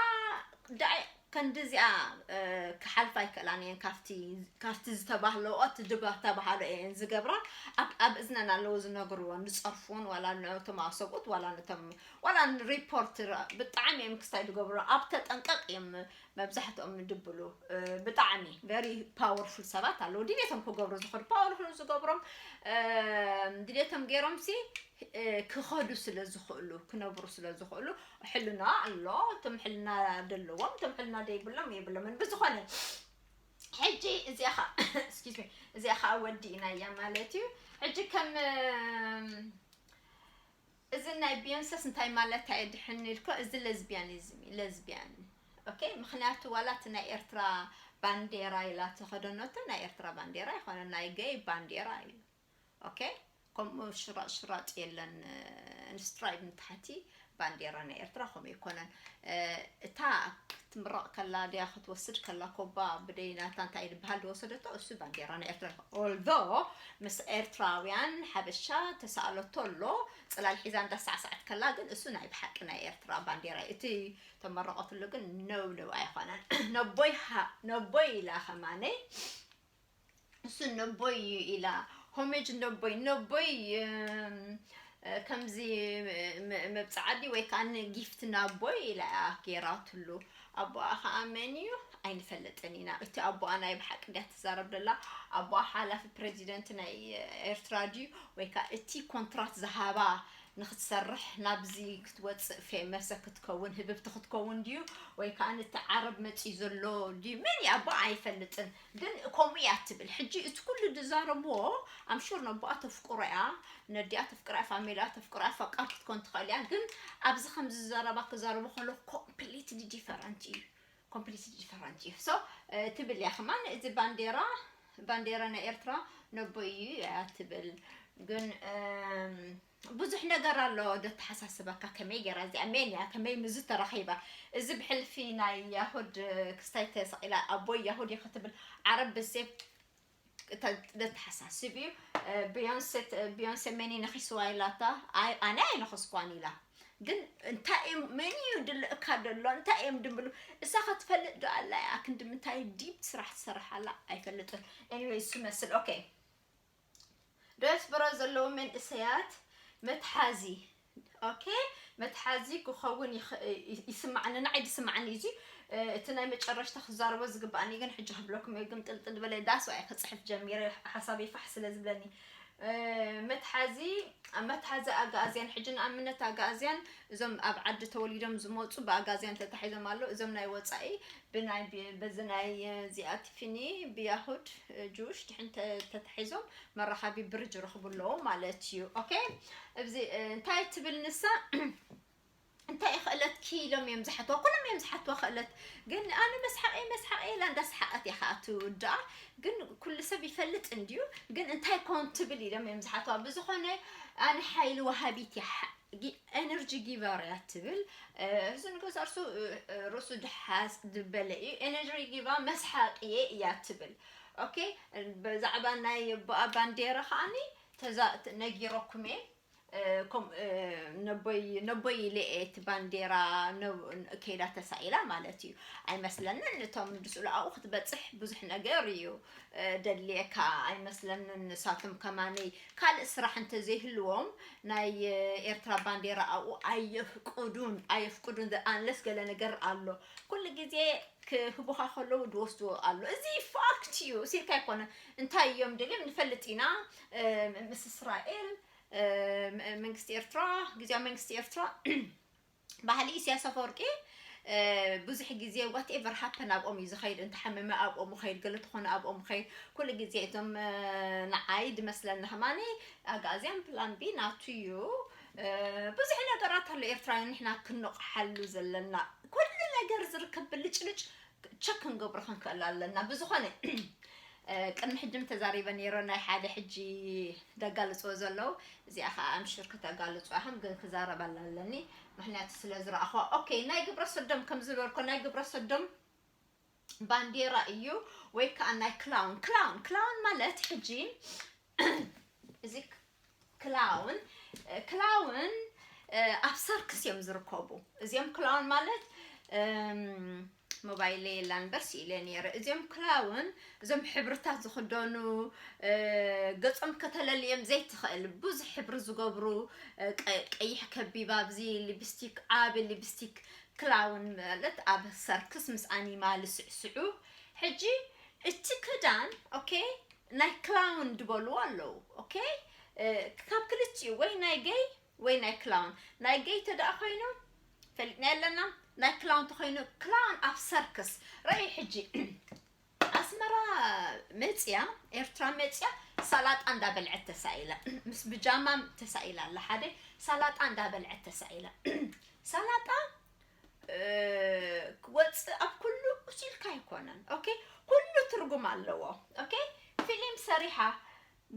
ዳይ ከንድዚኣ ክሓልፋ ኣይክእላን እየን። ካብቲ ዝተባህለኦ እቲ ድባ ተባህሎ እየን ዝገብራ። ኣብ እዝነን ኣለዎ ዝነግርዎን ዝፀርፍዎን፣ ዋላ ነቶም ሰብኡት ዋላ ነቶም ዋላ ሪፖርት ብጣዕሚ እዮም ክስታይ ዝገብሩ። ኣብ ተጠንቀቕ እዮም መብዛሕትኦም ድብሉ። ብጣዕሚ very powerful ሰባት ኣለዉ ድሌቶም ክገብሩ ዝኽእሉ፣ powerful ዝገብሮም ድሌቶም ገይሮም ሲ ክኸዱ ስለ ዝኽእሉ ክነብሩ ስለ ዝኽእሉ ሕልና ኣሎ። እቶም ሕልና ዘለዎም እቶም ሕልና ዘይብሎም የብሎምን። ብዝኾነ ሕጂ እዚኣ ኸ excuse me እዚኣ ኸዓ ወዲእናያ ማለት እዩ። ሕጂ ከም እዚ ናይ ቢዮንሰስ እንታይ ማለት ኣየ ድሕን ኢልኮ እዚ ለዝቢያኒዝም እዩ ለዝቢያን። ኦኬ ምክንያቱ ዋላ እቲ ናይ ኤርትራ ባንዴራ ኢላ ተኸደኖቶ ናይ ኤርትራ ባንዴራ ይኮነ ናይ ገይ ባንዴራ እዩ። ኦኬ ከምኡ ሽራጥ ሽራጥ የለን። ንስትራይብ ንታሕቲ ባንዴራ ናይ ኤርትራ ከምኡ ይኮነን። እታ ክትምረቕ ከላ ድያ ክትወስድ ከላ ኮባ ብደይ ናታ እንታይ ዝበሃል ዝወሰደቶ እሱ ባንዴራ ናይ ኤርትራ። ኦልዶ ምስ ኤርትራውያን ሓበሻ ተሳእለቶ ኣሎ ጽላል ሒዛ እንዳሳዕሳዕት ከላ ግን እሱ ናይ ብሓቂ ናይ ኤርትራ ባንዴራ እዩ። እቲ ተመረቐትሉ ግን ነው ነው ኣይኮነን። ነቦይ ነቦይ ኢላ ከማነይ እሱ ነቦይ እዩ ኢላ ሆሜጅ ነቦይ ነቦይ ከምዚ መብፃዓዲ ወይ ከዓ ጊፍት ናቦይ ኢላ እያ ገይራትሉ። ኣቦኣ ከዓ መን እዩ ኣይንፈልጥን ኢና። እቲ ኣቦኣ ናይ ብሓቂ ድያ ትዛረብ ደላ? ኣቦኣ ሓላፊ ፕሬዚደንት ናይ ኤርትራ ድዩ ወይ ከዓ እቲ ኮንትራት ዝሃባ ንክትሰርሕ ናብዚ ክትወፅእ ፌመሰ ክትከውን ህብብቲ ክትከውን ድዩ ወይ ከዓ ነቲ ዓረብ መፂኡ ዘሎ ድዩ መን እዩ ኣቦኣ ኣይፈልጥን። ግን ከምኡ እያ ትብል ሕጂ እቲ ኩሉ ዝዛረብዎ ኣምሹር ነቦኣ ተፍቅሮ እያ ነዲኣ ተፍቅራ ፋሚላ ተፍቅራ ፈቃር ክትኮን ትኽእል እያ። ግን ኣብዚ ከምዚ ዘረባ ክዛረቡ ከሎ ኮምፕሊትሊ ዲፈረንት እዩ። ኮምፕሊትሊ ዲፈረንት እዩ። ሶ ትብል እያ ከማን እዚ ባንዴራ ባንዴራ ናይ ኤርትራ ነቦይ እዩ እያ ትብል። ግን ብዙሕ ነገር ኣሎ ደተሓሳስበካ ከመይ ገይራ እዚኣ ሜን እያ ከመይ ምዚ ተራኺባ። እዚ ብሕልፊ ናይ ያሁድ ክስታይ ተሰቒላ ኣቦይ ያሁድ እየ ክትብል ዓረብ ብሴፍ ደተሓሳስብ እዩ። ቢዮንሴ ቢዮንሴ መኒ ነኺስዋ ኢላታ ኣነ ኣይነኸስኳን ኢላ። ግን እንታይ እዮም መን እዩ ድልእካ ደሎ እንታይ እዮም ድምብሉ እሳ ክትፈልጥ ዶ ኣላ እያ ክንዲ ምንታይ ዲፕ ስራሕ ትሰርሕ ኣላ ኣይፈልጥን። ኤኒዌይ እሱ መስል ኦኬ ዲያስፖራ ዘለዉ መንእሰያት መትሓዚ ኦኬ መትሓዚ ክኸውን ይስማዕኒ ንዓይ ዝስማዕኒ እዚ እቲ ናይ መጨረሽታ ክዛረቦ ዝግባኣኒ ግን ሕጂ ክብለኩም እየ ግን ጥልጥል በለ ዳስ ዋይ ክፅሕፍ ጀሚረ ሓሳበይ ፋሕ ስለ ዝብለኒ መትሓዚ መትሓዚ ኣጋኣዝያን ሕጂ ንኣብነት ኣጋኣዝያን እዞም ኣብ ዓዲ ተወሊዶም ዝመፁ ብኣጋዝያን ተታሒዞም ኣለዉ እዞም ናይ ወፃኢ ብናይ በዚ ናይ እዚኣ ቲፊኒ ብያሁድ ጁሽ ድሕን ተታሒዞም መራኻቢ ብርጅ ረኽቡ ኣለዉ ማለት እዩ። ኦኬ እዚ እንታይ ትብል ንሳ እንታይ ክእለት ኪሎም እዮም ዝሓትዋ ኩሎም እዮም ዝሓትዋ ክእለት ግን ኣነ መስሓቂ መስሓቂ ኢላ እንዳስሓቀት እያ ከዓ ትውድኣ። ግን ኩሉ ሰብ ይፈልጥ እንድዩ ግን እንታይ ኮን ትብል ኢሎም እዮም ዝሓትዋ ብዝኾነ ኣነ ሓይሊ ወሃቢት እያ energy giver እያ ትብል። እዚ ንገዛ እርሱ ርእሱ ድሓስ ዝበለ እዩ energy giver መስሓቂ እያ ትብል። ኦኬ ብዛዕባ ናይ ቦኣ ባንዴራ ከዓኒ ነጊረኩም እየ። ነቦይ ኢለ እየ እቲ ባንዴራ ከይዳ ተሳኢላ ማለት እዩ። ኣይመስለንን እቶም ንስኡ ኣብኡ ክትበፅሕ ብዙሕ ነገር እዩ ደድልየካ ኣይመስለንን። ንሳቶም ከማነይ ካልእ ስራሕ እንተዘይህልዎም ናይ ኤርትራ ባንዴራ ኣብኡ ኣየፍቅዱን ኣየፍቅዱን unless ገለ ነገር ኣሎ ኩሉ ግዜ ክህቡኻ ከለዉ ዝወስድዎ ኣሎ። እዚ ፋክት እዩ። ሲልካ ኣይኮነ እንታይ እዮም ደልዮም ንፈልጥ ኢና ምስ እስራኤል መንግስቲ ኤርትራ ግዜያዊ መንግስቲ ኤርትራ ባህሊ ኢሳያስ ኣፈወርቂ ብዙሕ ግዜ whatever happen ኣብኦም እዩ ዝኸይድ እንተሓመመ ኣብኦም ኸይድ ገለ ተኾነ ኣብኦም ኸይድ ኩሉ ግዜ እቶም ንዓይ ድመስለኒ ከማኒ ኣጋዝያን ፕላን ቢ ናቱ እዩ። ብዙሕ ነገራት ኣሎ ኤርትራውያን ንሕና ክንነቕሓሉ ዘለና ኩሉ ነገር ዝርከብ ብልጭልጭ ቸክ ክንገብሮ ክንክእል ኣለና ብዝኾነ ቅድሚ ሕጂ ተዛሪበ ነይረ፣ ናይ ሓደ ሕጂ ደጋልፅዎ ዘለዉ። እዚኣ ከዓ ኣምሽር ክተጋልፁ ኢኹም፣ ግን ክዛረበላ ኣለኒ፣ ምክንያቱ ስለ ዝረኣኹዋ። ኦኬ፣ ናይ ግብረ ሰዶም ከም ዝበልኮ፣ ናይ ግብረ ሰዶም ባንዴራ እዩ፣ ወይ ከዓ ናይ ክላውን። ክላውን ክላውን ማለት ሕጂ እዚ ክላውን ክላውን ኣብ ሰርክስ እዮም ዝርከቡ። እዚኦም ክላውን ማለት ሞባይል የላን በርሲ ኢለ ነይረ። እዚኦም ክላውን እዞም ሕብርታት ዝኽደኑ፣ ገጾም ከተለልዮም ዘይትኽእል ብዙሕ ሕብሪ ዝገብሩ፣ ቀይሕ ከቢብ ኣብዚ፣ ሊፕስቲክ፣ ዓቢ ሊፕስቲክ፣ ክላውን ማለት ኣብ ሰርክስ ምስ ኣኒማል ስዕስዑ። ሕጂ እቲ ክዳን ኦኬ ናይ ክላውን ዝበልዎ ኣለዉ። ኦኬ ካብ ክልቲኡ ወይ ናይ ገይ ወይ ናይ ክላውን። ናይ ገይ ተደኣ ኮይኑ ፈሊጥና ኣለና። ናይ ክላውን ተኮይኑ ክላውን ኣብ ሰርክስ ረይ። ሕጂ ኣስመራ መፅያ፣ ኤርትራ መፅያ፣ ሳላጣ እንዳበልዐት ተሳኢላ፣ ምስ ብጃማም ተሳኢላ ኣላ። ሓደ ሳላጣ እንዳበልዐት ተሳኢላ። ሳላጣ ክወፅእ ኣብ ኩሉ ቁሲልካ ኣይኮነን። ኦኬ ኩሉ ትርጉም ኣለዎ። ኦኬ ፊልም ሰሪሓ፣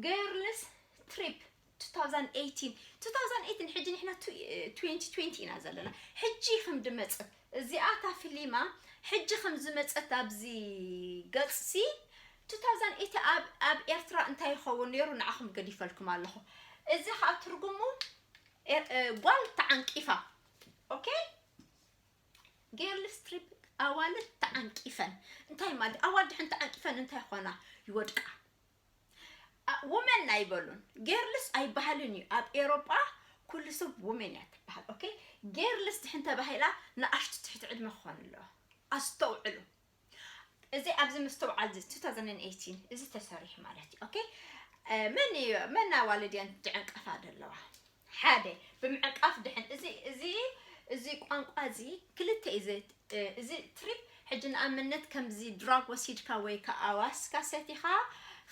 ገርልስ ትሪፕ፣ two thousand eighteen two thousand eighteen፣ ሕጂ ንሕና twenty twenty ኢና ዘለና። ሕጂ ከም ድመፅእ እዚኣ እታ ፊሊማ ሕጂ ከም ዝመፀት ኣብዚ ገፅሲ two thousand eighteen ኣብ ኣብ ኤርትራ እንታይ ይኸውን ነይሩ ንዓኹም ገዲፈልኩም ኣለኹ። እዚ ከዓ ትርጉሙ ጓል ተዓንቂፋ። ኦኬ ጌርልስ ትሪፕ ኣዋልድ ተዓንቂፈን። እንታይ ማለት ኣዋልድ ሕን ተዓንቂፈን እንታይ ኾና ይወድቃ። ውመን ኣይበሉን፣ ጌርልስ ኣይበሃልን እዩ። ኣብ ኤሮጳ ኩሉ ሰብ ውመን እያ ትበሃል። ኦኬ ጌርልስ ድሕን ተባሂላ ንኣሽቱ ትሕቲ ዕድመ ክኾኑ ኣለዎ። ኣስተውዕሉ። እዚ ኣብዚ ምስትውዓል እዚ two thousand eighteen እዚ ተሰሪሑ ማለት እዩ። ኦኬ መን እዩ መን ኣዋልድ እየን ዝዕንቀፋ ዘለዋ? ሓደ ብምዕንቃፍ ድሕን እዚ እዚ እዚ ቋንቋ እዚ ክልተ እዩ እዚ ትሪፕ። ሕጂ ንኣብነት ከምዚ ድራግ ወሲድካ ወይ ከዓ ኣዋስካ ሰቲኻ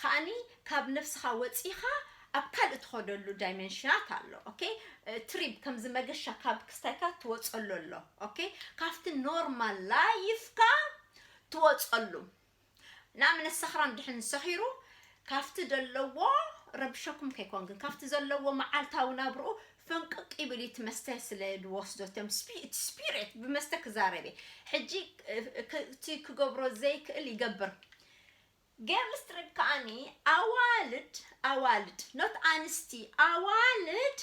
ከዓኒ ካብ ነፍስኻ ወፂኻ ኣብ ካልእ ትኸደሉ ዳይሜንሽናት ኣሎ። ኦኬ ትሪፕ ከምዚ መገሻ ካብ ክስታይካ ትወፀሉ ኣሎ። ኦኬ ካብቲ ኖርማል ላይፍካ ትወፀሉ። ንኣብነት ሰኽራን ድሕን ሰኺሩ ካብቲ ዘለዎ ረብሸኩም ከይኮን ግን ካብቲ ዘለዎ መዓልታዊ ናብርኡ ፍንቅቅ ይብል እዩ። እቲ መስተ ስለ ዝወስዶ እቶም ስፒ- እቲ ስፒሪት ብመስተ ክዛረብ እየ። ሕጂ እ- ክ- እቲ ክገብሮ ዘይክእል ይገብር። ጌርልስ ትሪፕ ከዓኒ ኣዋልድ ኣዋልድ ኖት ኣንስቲ ኣዋልድ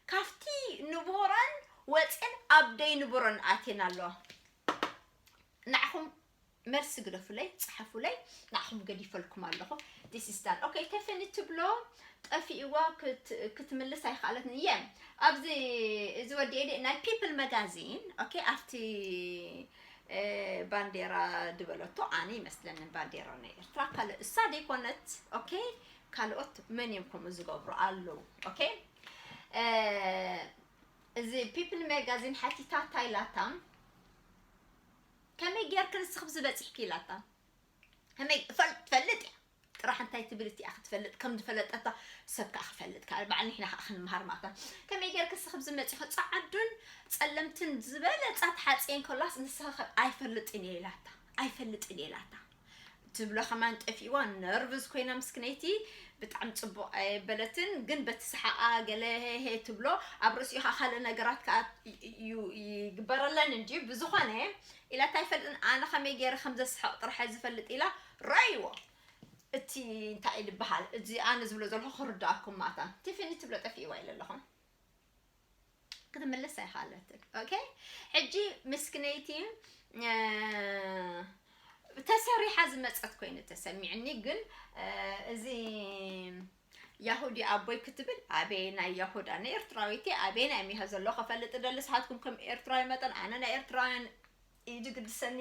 ካብቲ ንቡረን ወፅን ኣብ ደይ ንቡረን ኣትየን ኣለዋ። ንዓኹም መልሲ ግደፉለይ፣ ፀሓፉለይ፣ ንዓኹም ገዲፈልኩም ኣለኹ። This is done. ኦኬ ተፈኒ ትብሎ ጠፊእዋ ክት- ክትምልስ ኣይከኣለትን እየ። ኣብዚ እዚ ወዲ ኤዲ ናይ ፒፕል መጋዚን ኦኬ ኣብቲ እ፣ ባንዴራ ድበለቶ ኣነ ይመስለንን ባንዴራ ናይ ኤርትራ ካልእ እሳ ደይኮነት። ኦኬ ካልኦት መን እዮም ከምኡ ዝገብሩ ኣለዉ። ኦኬ እ፣ እዚ ፒፕል መጋዚን ሓቲታታ ኢላታ ከመይ ጌርክ ንስኺ ብዝበፂሕኪ ኢላታ። ከመይ ፈልጥ ትፈልጥ እያ ጥራሕ እንታይ ትብል እቲኣ ክትፈልጥ ከም ዝፈለጠታ ሰብ ከዓ ክፈልጥ ከዓ በዓል ንሕና ከዓ ክንምሃር ማእታ። ከመይ ጌርክ ንስኺ ብዝመፂ ኸፃዓዱን ፀለምትን ዝበለፃ ተሓፅየን ከላስ ንስኻ ከ ኣይፈልጥን እየ ኢላታ። ኣይፈልጥን እየ ኢላታ ትብሎ ከማን ጠፊእዋ ነርቭዝ ኮይና ምስክነይቲ። ብጣዕሚ ፅቡቅ ኣየበለትን ግን በቲ ሰሓቃ ገለ ሄሄ ትብሎ ኣብ ርእሲኡ ከዓ ካልእ ነገራት ከዓ ይግበረለን እንጂ ብዝኾነ ኢላታ ኣይፈልጥን። ኣነ ከመይ ገይረ ከም ዘስሕቕ ጥራሕ እየ ዝፈልጥ ኢላ ረይዎ። እቲ እንታይ እዩ ዝበሃል እዚ ኣነ ዝብሎ ዘለኹ ክርዳእኩም ማታ። ቲፍኒ ትብሎ ጠፊእዋ ኢለ ኣለኹ ክትምልስ ኣይኻለትን። ኦኬ ሕጂ ምስክነይቲ ተሰሪሓ ዝመፀት ኮይኑ ተሰሚዕኒ ግን እዚ ያሁዲ ኣቦይ ክትብል ኣበየናይ ያሁዳ ንኤርትራዊቲ ኣበየናይ ሚሃ ዘሎ ከፈልጥ ደሊ ስሓትኩም ከም ኤርትራዊ መጠን ኣነ ናይ ኤርትራውያን እዩ ዝግድሰኒ።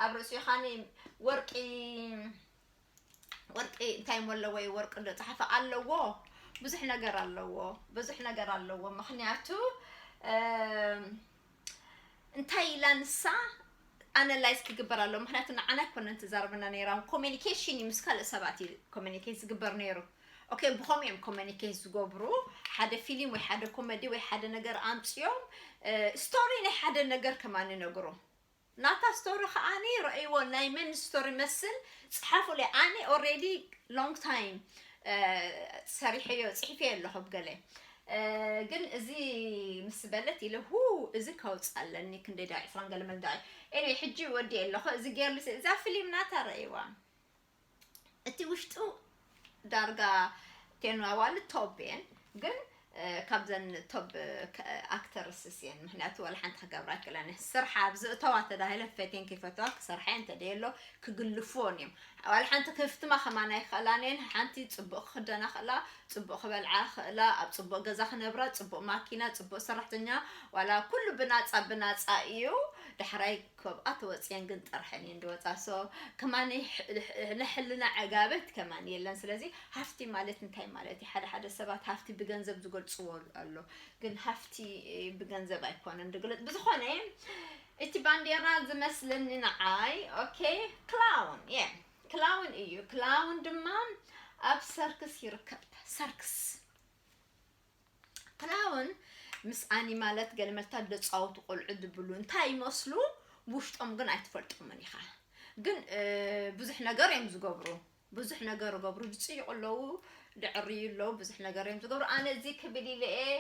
ኣብ ርእሲኡ ኻኒ ወርቂ ወርቂ እንታይ ሞ ኣለዎ ወይ ወርቂ ዶ ጸሓፈ ኣለዎ። ብዙሕ ነገር ኣለዎ። ብዙሕ ነገር ኣለዎ ምክንያቱ እንታይ ኢላ ንሳ ኣናላይዝ ክግበር ኣለዎ ምክንያቱ ንዓና ኣይኮነን ትዛረበና ነይራ። ኮሚኒኬሽን እዩ ምስ ካልእ ሰባት እዩ ኮሚኒኬት ዝግበር ነይሩ። ኦኬ ብኸምኡ እዮም ኮሚኒኬት ዝገብሩ። ሓደ ፊልም ወይ ሓደ ኮመዲ ወይ ሓደ ነገር ኣምፅዮም ስቶሪ ናይ ሓደ ነገር ከማን ይነግሩ። ናታ ስቶሪ ከዓኒ ረእይዎ፣ ናይ መን ስቶሪ መስል ጽሓፉለይ። ኣነ ኦሬዲ ሎንግ ታይም ሰሪሐዮ፣ ጽሒፈዮ ኣለኹ ብገለ። ግን እዚ ምስ በለት ኢለ ሁ፣ እዚ ከውጽእ ኣለኒ። ክንደይ ዳ ዕስራን ገለ መል ዳ። ኤኒ ሕጂ ወዲ ኣለኹ። እዚ ጌርሊ እዛ ፊልም ናታ ረእይዋ። እቲ ውሽጡ ዳርጋ ቴን ዋዋል ቶብ እየን። ግን ካብዘን ቶብ ኣክተርስ እየን። ምክንያቱ ዋላ ሓንቲ ክገብራ ኣይክእለን። ስርሓ ኣብዚ እተዋ ተዳሂለ ፈቴን ከይፈተዋ ክሰርሓ እየን። እንተደየሎ ክግልፍዎን እዮም። ዋላ ሓንቲ ክፍትማ ከማን ኣይክእላን እየን። ሓንቲ ጽቡቕ ክኽደና ክእላ፣ ጽቡቕ ክበልዓ ክእላ፣ ኣብ ጽቡቕ ገዛ ክነብራ፣ ጽቡቕ ማኪና፣ ጽቡቕ ሰራሕተኛ፣ ዋላ ኩሉ ብናጻ ብናጻ እዩ። ዳሕራይ ከብኣ ተወጽየን ግን ጥርሐን እየን ድወጻ። ሶ ከማን ንሕልና ዕጋበት ከማን የለን። ስለዚ ሃፍቲ ማለት እንታይ ማለት እዩ? ሓደ ሓደ ሰባት ሃፍቲ ብገንዘብ ዝገልጽዎ ኣሎ። ግን ሃፍቲ ብገንዘብ ኣይኮነን ድግለጽ። ብዝኾነ እቲ ባንዴራ ዝመስለኒ ንዓይ፣ ኦኬ፣ ክላውን፣ የ፣ ክላውን እዩ። ክላውን ድማ ኣብ ሰርክስ ይርከብ። ሰርክስ ክላውን ምስ ኣኒማላት ገለመልታት ደጻወቱ ቆልዑ ድብሉ እንታይ ይመስሉ፣ ውሽጦም ግን ኣይትፈልጦምን ኢኻ። ግን ብዙሕ ነገር እዮም ዝገብሩ፣ ብዙሕ ነገር ገብሩ፣ ድጽይቑ ኣለዉ፣ ድዕርዩ ኣለዉ፣ ብዙሕ ነገር እዮም ዝገብሩ። ኣነ እዚ ክብል ኢለ እየ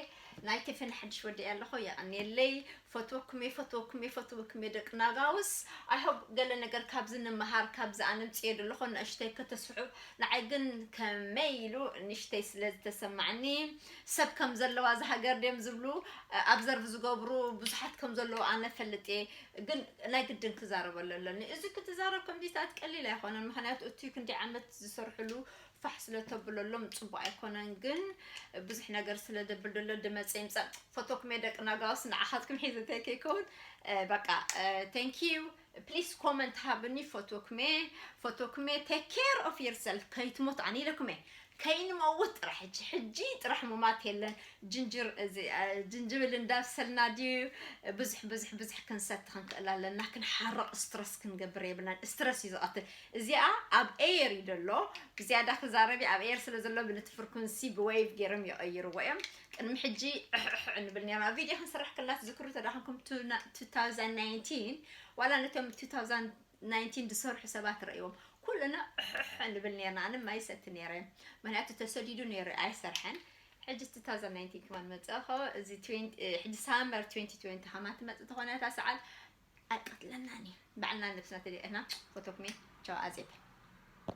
ናይ ቴፍን ሓድሽ ወዲ ኣለኹ። የቐንየለይ። ፈትወኩም እየ፣ ፈትወኩም እየ፣ ፈትወኩም እየ ደቂ ናጋውስ። ኣይ ሆፕ ገለ ነገር ካብዚ ንምሃር፣ ካብዚ ኣነ ምጽየ ዘለኹ ንእሽተይ ከተስሑ። ንዓይ ግን ከመይ ኢሉ ንእሽተይ ስለ ዝተሰማዕኒ፣ ሰብ ከም ዘለዋ እዛ ሃገር ድዮም ዝብሉ ኣብዘርቭ ዝገብሩ ብዙሓት ከም ዘለዉ ኣነ ፈልጥ እየ። ግን ናይ ግድን ክዛረበሉ ኣለኒ። እዚ ክትዛረብ ከምዚታት ቀሊል ኣይኮነን። ምክንያቱ እቲ ክንዲ ዓመት ዝሰርሕሉ ፋሕ ስለ ተብለሎም ጽቡቕ ኣይኮነን። ግን ብዙሕ ነገር ስለ ደብል ደሎ ድመጸ ይምጻእ። ፈቶኩም እየ ደቂ ናጋውስ፣ ንዓኻትኩም ሒዘ እንታይ ከይከውን። በቃ ቴንክ ዩ። ፕሊስ ኮመንት ሃብኒ። ፈቶኩሜ፣ ፈቶኩሜ፣ ቴክ ኬር ኦፍ ዮርሰልፍ። ከይትሞት ኣነ ኢለኩሜ፣ ከይንመውት ጥራሕ። ሕጂ ሕጂ ጥራሕ ሙማት የለን። ጅንጅር እዚ ጅንጅብል እንዳብሰልና ድዩ? ብዙሕ ብዙሕ ብዙሕ ክንሰቲ ክንክእል ኣለና። ክንሓርቕ፣ ስትረስ ክንገብር የብልናን። ስትረስ እዩ ዝቐትል። እዚኣ ኣብ ኤየር እዩ ዘሎ። ብዝያዳ ክዛረብ ኣብ ኤየር ስለ ዘሎ ብነቲ ፍርኩንሲ ብዌቭ ገይሮም ይቐይርዎ እዮም። ቅድሚ ሕጂ ዕሕዕሕ እንብል ነርና። ቪድዮ ክንሰርሕ ከለና ትዝክሩ ተዳኸምኩም two thousand nineteen፣ ዋላ ነቶም two thousand nineteen ዝሰርሑ ሰባት ረእይዎም ኩልና ዕሕዕሕ እንብል ነርና። ኣነ ማይ ሰቲ ነይረ፣ ምክንያቱ ተሰዲዱ ነይሩ ኣይሰርሐን። ሕጂ two thousand nineteen ክማን መጸእኸ፣ እዚ twenty፣ ሕጂ ሳመር twenty twenty ከማ ትመጽእ ተኾነ እታ ሰዓል ኣይቀትለናን እዩ። ባዕልና ነብስና ተደቂና። ፈቶኩሜ፣ ቻው ኣዜብ።